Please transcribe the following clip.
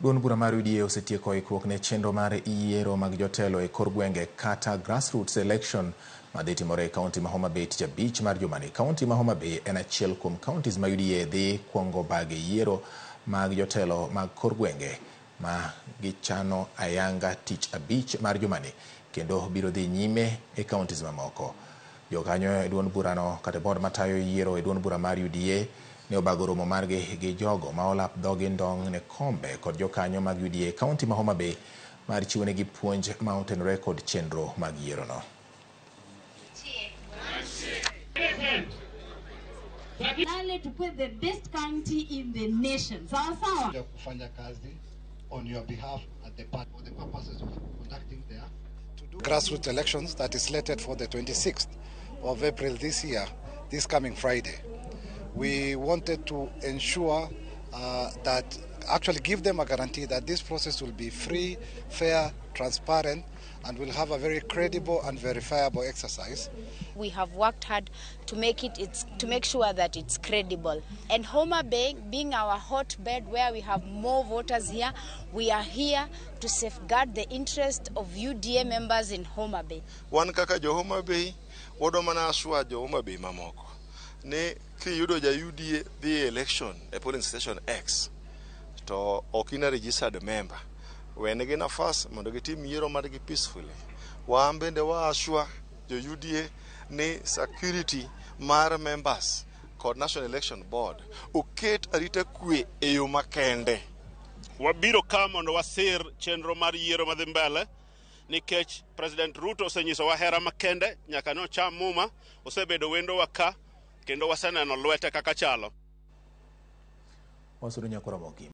Duond bura mar UDA osetieko ikruok ne chenro mar yiero mag jotelo e kor gwenge kata grassroots election madhi timore e kaunti ma Homa Bay tich abich mar jumani. Kaunti ma Homa Bay en achiel kuom counties ma UDA dhi kuongo bage yiero mag jotelo mag kor gwenge ma gichano ayanga tich abich mar jumani kendo biro dhi nyime e counties mamoko. Jokanyo e duond burano kata board matayo yiero e duond bura mar UDA ne obago romo margi gi jogo ma olap dhogi ndong' ne kombe kod jokanyo mag UDA e kaunti ma Homa Bay mar chiwonegi puonj ma otenore kod chenro mag yierono. Nale tukue the best county in the nation. Sawa sawa. Ya kufanya kazi on your behalf at the part for the purposes of conducting their grassroots elections that is slated for the 26th of April this year, this coming Friday. We wanted to ensure that actually give them a guarantee that this process will be free, fair, transparent, and will have a very credible and verifiable exercise. We have worked hard to make it, it's, to make sure that it's credible. And Homa Bay being our hotbed where we have more voters here, we are here to safeguard the interest of UDA members in Homa Bay. Wan kaka jo Homa Bay, wadwa mana assure jo Homa Bay mamoko ni kiyudo ja UDA dhi e election e polling station X to ok in a registered member, wenegi nafas mondo gitim yiero margi peacefully. Wan bende wa assure jo UDA ni security mar members kod National Election Board oket arita kwe e yo makende. Wabiro ka mondo wasir chenro mar yiero madhi mbele nikech President Ruto osenyisowa hera makende nyaka ne ocham muma, osebedo wendowa ka kendo waseneno lwete kaka chalo. Wasudo nyakora mogi.